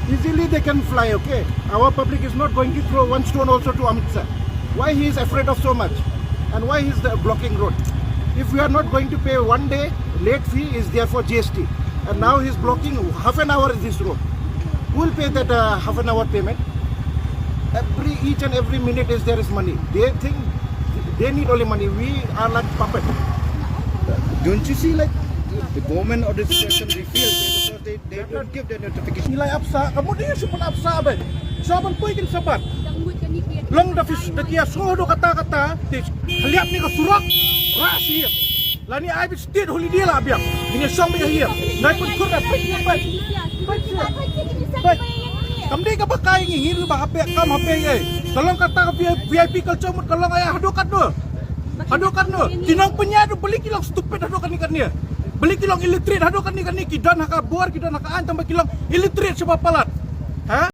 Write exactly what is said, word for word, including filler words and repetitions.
Easily they can fly, okay? Our public is not going to throw one stone also to Amit Shah. Why he is afraid of so much? And why he is the blocking road? If we are not going to pay one day, late fee is there for G S T. And now he is blocking half an hour this road. Who will pay that uh, half an hour payment? Every, each and every minute is there is money. They think they need only money. We are like puppet. Don't you see, like, the government or the situation they feel because they, they don't give the notification? Nilai apsa, kamu dia sih pun apsa, abai. Saban pui kin sabat. Long da fis da kia so do kata kata. Tis lihat ni ko surok. Ras iya. Lani ai bi state holiday la biang. Ini song bi iya. Nai pun kur na pik pik pik. Pik pik. Kam dei ka ba kai ngi hiru ba hape kam hape ye. Kalong kata ka V I P culture mut kalong aya hadu kat do. Hadu kat do. Tinong penya do beli kilong stupid hadu kani kani. Beli kilong illiterate hadu kani kani kidan haka bor kidan haka an tamba kilong illiterate sebab palat. Ha?